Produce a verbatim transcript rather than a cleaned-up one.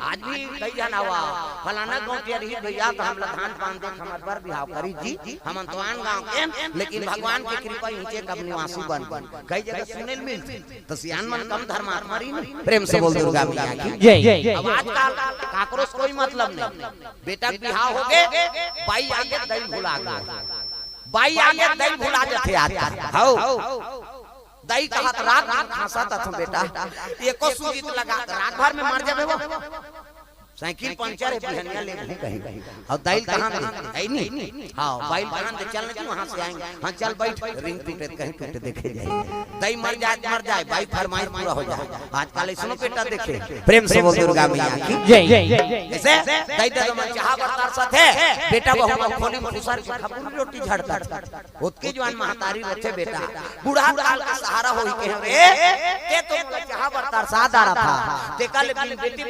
आज भी कई झन आवा, फलाना गांव के रही भैया, तो हमला धान पान दे, हमर बर बिहाव करी जी, हमन तो आन गांव के, लेकिन भगवान के कृपा इहिंचे कब निवासी बन गए। कई जगह सुने ल मिलथे, तो सियान मन कम धर्मात्मा रही ना। प्रेम से बोल दुर्गा मैया की। जय। अब आजकल काकरो से कोई मतलब नहीं। बेटा के बिहाव हो गे, बाई आगे दई भुला गे, बाई आगे दई भुला जथे आजकल। हौ, दई कहत रात दिन खांसत अथों बेटा, एको सूजी लगा, रात भर में मर जाबे वो। साइकिल पंचर हे, बिहनिया लेगहूं कहीं। अउ दई ल कहां दे? है नहीं। हाँ, बाई ल कहां दे? चल ना जी, वहां से आएंगे। हाँ, चल बैठ, रिंग टूटे त कहीं टूटे देखे जाए। दई मर जाए त मर जाए, बाई फरमाइश पूरा हो जाए। आजकल ऐसनो बेटा देखे, प्रेम से बोल दुर्गा मैया की। जय। जैसे दई दे दो मन चाहा बरतार साथे, बेटा बहू मन खोली में खुसर के खपुरी रोटी झड़ता था। ओतके जवान महतारी रथे बेटा, बूढ़ा काल का सहारा होई के रे, ते तो मोला चाहा बरतार साथ आ रहा था, तेका ले बिन बेटी